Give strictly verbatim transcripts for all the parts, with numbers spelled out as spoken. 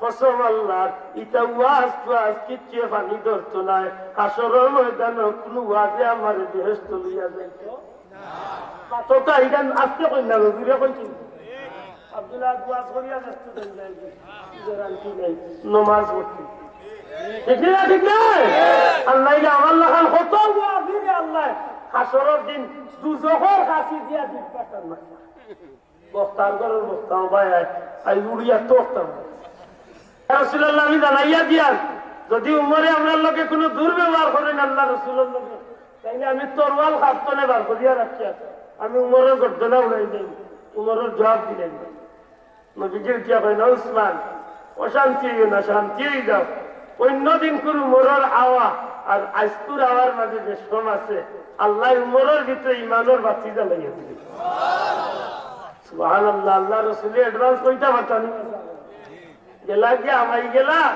কসম আল্লাহর, ইতা ওয়াজ টোয়াজ কিচ্ছু পানি ধরতো নায়। হাশরর ময়দানো কুনু ওয়াজে আমারে বেহেশতো লইয়া যাইতো না। মাতোকা ইখান আস্তে কইন না, জুরে কইন। আব্দুল্লাহ ওয়াজ করিয়া ব্যস্ত হয়ে যায়, গ্যারান্টি নাই, নমাজ পড়তে। ঠিক না, ঠিক না? আর নাইলে আমার লাখান কত ওয়াজি রে আল্লাহ, হাশরর দিন দুজখর কাছি দিয়া দিন কাটার না। বক্তার ঘরর বক্তাও ভাই আয়, আই উড়িয়া তোরতাম। ইয়া রাসূলুল্লাহ, আমি জানাইয়া দিয়ার, যদি উমরে আমরার লগে কুনু দুর্ব্যবহার করইন আল্লাহ রসুলর লগে, তাইলে আমি তরোয়াল কাপ্তনে বার করিয়া রাখিয়ার, আমি উমরর গর্দনা উড়াই দেই, উমরর জবাব দিলাই। নবীজি উঠিয়া কইন, "উসমান, অশান্তি অইও না, শান্তি অই যাও। অইন্য দিনকুর উমরর আওয়া আর আইজকুর আওয়ার মাঝে বেশকম আছে। আল্লায় উমরর ভিতরে ইমানর বাতি জ্বালাইয়া দিবা।" সুবহানাল্লাহ, আল্লাহ রসুলে advance কইতা পারতা নি। গেলা গিয়া হামাই গেলা,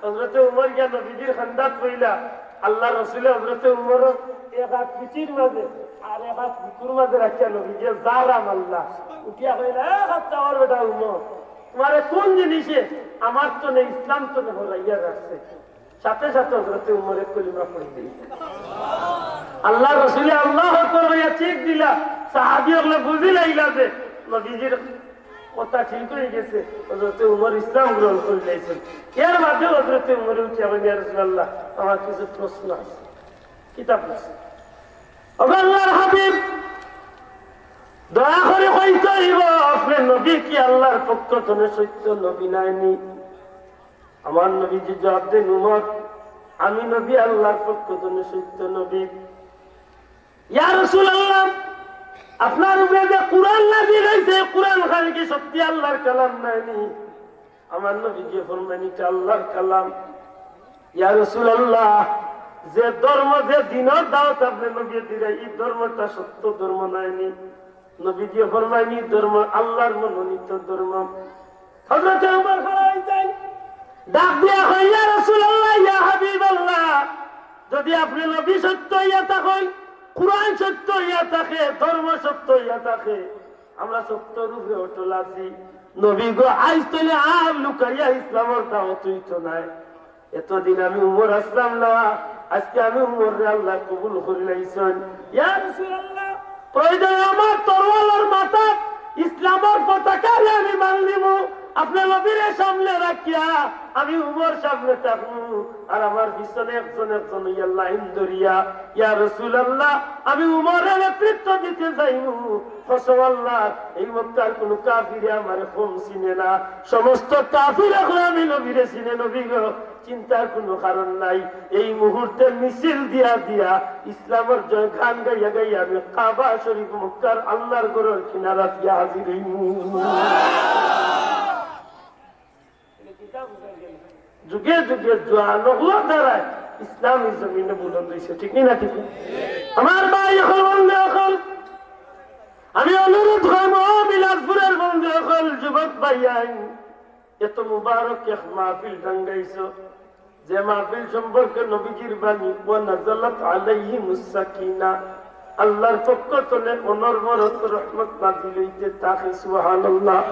হজরতে উমর গিয়া নবীজির খান্দাত বইলা। আল্লাহ রসুলে হজরতে উমর এক আত পিঠির মাঝে আর এক আত বুকুর মাঝে রাখিয়া নবীজি জারা মারলা। উঠিয়া কইলা, "এ খাত্তাবর বেটা উমর, তুমারে কুন জিনিসে আমার তনে, ইসলাম তনে হরাইয়া রাখছে?" সাথে সাথে হজরতে উমরে কলিমা পড়ি দিলা। আল্লাহ রসুলে আল্লাহু আকবার কইয়া চিক দিলা, সাহাবী অকলে বুঝি লাইলা যে নবীজির কথা ঠিক অই গেছে, হজরতে উমর ইসলাম গ্রহণ করিলাইছইন। এর বাদে হজরতে উমরে উঠিয়া কইন, "ইয়া রাসূলুল্লাহ, আমার কিছু প্রশ্ন আছে।" কিতা প্রশ্ন? "ওগো আল্লাহর হাবিব, দয়া করি কইতা অইবো, আপনে নবী কি আল্লাহর পক্ষ তনে সত্য নবী নায়নি?" আমার নবীজি জবাব দেইন, "উমর, আমি নবী আল্লাহর পক্ষ তনে সত্য নবী।" ইয়া রাসূলুল্লাহ, আপনার উপরে যে কুরআন নাজিল অইছে, কুরআন খান কি সত্যি আল্লাহর কালাম নায়নি? আমার নবীজি ফরমাইন, "ইটা আল্লাহর কালাম।" ইয়া রাসূলুল্লাহ, যে ধর্ম, যে দ্বীনর দাওয়াত আপনে নবীয়ে দিরা, ই ধর্মটা সত্য ধর্ম নায়নি? নবীজি ফরমাইন, "ই ধর্ম আল্লাহর মনোনীত ধর্ম।" হযরতে উমর খাড়া অই যাইন, ডাক দিয়া কইন, "ইয়া রাসূলুল্লাহ, ইয়া হাবিবাল্লাহ, যদি আপনে নবী সত্য অইয়া থাকইন, কুরআন সত্য অইয়া থাকে, ধর্ম সত্য অইয়া থাকে, আমরা সত্যর উপরে অটল আছি। নবী গো, আইজ তইলে আর লুকাইয়া ইসলামর দাওয়াত অইতো নায়। এতদিন আমি উমর আছলাম না, আইজকে আমি উমররে আল্লায় কবুল করিলাইছইন।" ইয়া রাসূলুল্লাহ, প্রয়োজনে আমার তরোয়ালর মাথাত ইসলামর পতাকারে আমি বান্ধিমু, আপনে নবীরে সামনে রাখিয়া আমি উমর সামনে থাকমু, আর আমার পিছনে একজন একজন অইয়া লাইন ধরিয়া, ইয়া রাসূলুল্লাহ, আমি উমররে নেতৃত্ব দিতে যাইমু। কসম আল্লাহ, এই মক্কার কুনু কাফিরে আমারে কম চিনে না, সমস্ত কাফির অকলে আমি নবীরে চিনে। নবী গো, চিন্তার কুনু কারণ নাই। এই মুহূর্তে মিছিল দিয়া দিয়া ইসলামর জয়গান গাইয়া গাইয়া আমি কাবা শরীফ মক্কার আল্লাহর ঘরর কিনারাত গিয়া হাজির অইমু। যুগে যুগে জোয়ান অকলর দ্বারায় ইসলাম ই জমিনে বুলন্দ অইছে, ঠিক নি না? ঠিক না? আমার ভাই অকল, বন্ধু অকল, আমি অনুরোধ করমু, ও বিলাসপুরর বন্ধু অকল, যুবক ভাইয়াইন, এত মুবারক এক মাহফিল ডাঙ্গাইছো, যে মাহফিল সম্পর্কে নবীজির বাণী, "ওয়া নাযালাত আলাইহিমুস সাকিনা", আল্লাহর পক্ষ তনে অনবরত রহমত নাজিল অইতে থাকে। সুবহানাল্লাহ।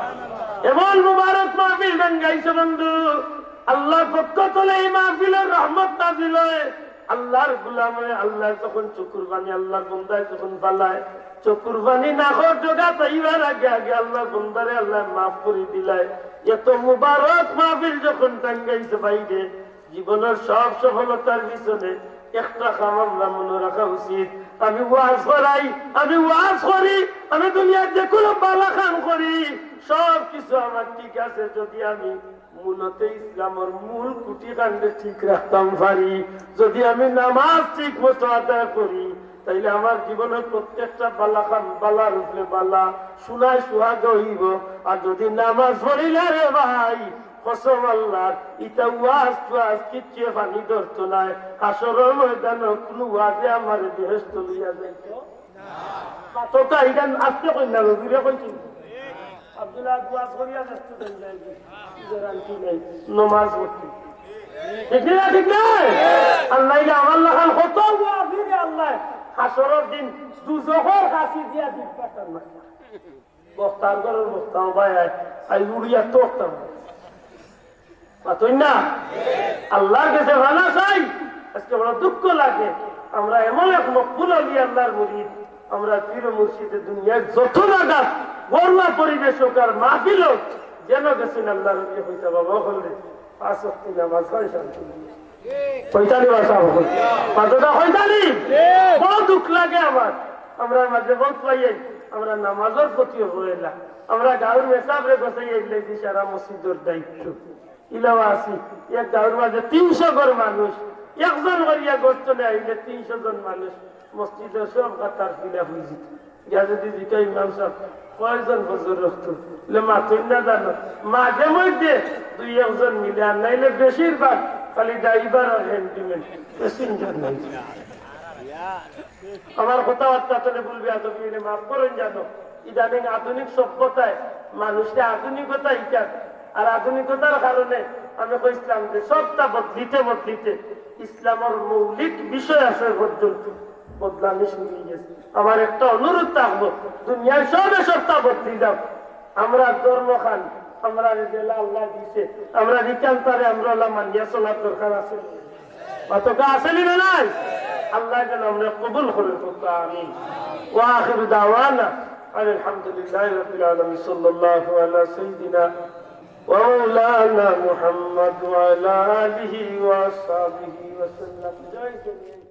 এমন মুবারক মাহফিল ডাঙ্গাইছো বন্ধু, আল্লাহর পক্ষ তনে এই মাহফিলর রহমত নাজিল অয়, আল্লাহর গুলামে, আল্লায় যখন চকুর পানি, আল্লাহর বন্দায় যখন ফালায়, চকুর পানি নাকর ডগাত আইবার আগে আগে আল্লাহর বন্দারে আল্লায় মাফ করি দিলায়। এত মুবারক মাহফিল যখন ডাঙ্গাইছে ভাইরে, জীবনর সব সফলতার পিছনে একটা কাম আমরা মনো রাখা উচিত। আমি ওয়াজ করাই, আমি ওয়াজ করি, আমি দুনিয়ার যেকুনু ভালা কাম করি, সব কিছু আমার ঠিক আছে, যদি আমি মূলতে ইসলামর মূল খুঁটি কাণ্ডে ঠিক রাখতাম পারি, যদি আমি নামাজ ঠিক মতো আদায় করি, তাইলে আমার জীবনর প্রত্যেকটা ভালা কাম ভালার উপরে ভালা, সোনায় সোহাগা অইবো। আর যদি নামাজ পড়ি না রে ভাই, কসম আল্লাহর, ইতা ওয়াজ টোয়াজ কিচ্ছু পানি ধরতো নায়। হাশরর ময়দানো কুনু ওয়াজে আমারে বেহেশতো লইয়া যাইতো না। মাতোকা ইখান আস্তে কইন না, জুরে কইন। আব্দুল্লাহ ওয়াজ করিয়া ব্যস্ত হয়ে যায়, গ্যারান্টি নাই, নমাজ পড়তে। ঠিক না, ঠিক না? আর নাইলে আমার লাখান কত ওয়াজি রে আল্লাহ, হাশরর দিন দুজখর কাছি দিয়া দিন কাটার না। বক্তার ঘরর বক্তাও ভাই আয়, আই উড়িয়া তোরতাম। মাতইন না? আল্লাহর কাছে পানা চাই। আজকে বড় দুঃখ লাগে, আমরা এমন এক মকবুল অলি আল্লাহর মুরিদ, আমরা পীর মুর্শিদে দুনিয়ার যত জাগাত ঘরোয়া পরিবেশ হোক আর মাহফিল হোক, যেন গেছেন আল্লাহর অলি হইতা বাবা হলে পাঁচ ওয়াক্ত নামাজ হয় শান্তি। কইতালি ভাষা বল। মাদ্রাসা কইতালি। বড় দুঃখ লাগে আমার। আমরা মাঝে বহুত পাইয়াই, আমরা নামাজর প্রতি অবহেলা। আমরা গাঁওর মেসাবরে বসাই আইলে যে সারা মসজিদর দায়িত্ব। ইলাও আছি, এক গাঁওর মাঝে তিনশো ঘর মানুষ, একজন করিয়া ঘর চলে আইলে তিনশো জন মানুষ, মসজিদর সব কাতার fill up হয়ে যেত। গিয়া যদি জিকাই, "ইমাম সাহেব, কয়জন ফজর রক্ত?" বলে, "মাতইন না জানো, মাঝে মধ্যে দুই একজন মিলে, আর নাইলে বেশিরভাগ খালি driver আর handyman, passenger নাই।" আমার কথাবার্তা চলে বলবে, এত বিয়ে মাফ করেন জানো, ইদানিং আধুনিক সভ্যতায় মানুষকে আধুনিকতা ইচ্ছা, আর আধুনিকতার কারণে আমি কইছিলাম যে সবটা বদলিতে বদলিতে ইসলামের মৌলিক বিষয় আছে পর্যন্ত বদলানি শুরু হয়ে গেছে। আমার একটা অনুরোধ থাকবো, দুনিয়ার সবে সবটা বদলি যাও, আমরা ধর্ম খান, আমরা যেলা আল্লাহ দিছে, আমরা রিকান তারে আমরা ওলা মানিয়া চলার দরকার আছে। অতকা আছে নি না নাই? আল্লাহ যেন আমরা কবুল করে করতে, আমিন। وآخر دعوانا أن الحمد لله رب العالمين. صلى الله على سيدنا ومولانا محمد وعلى آله وأصحابه وسلم. জয় জয়।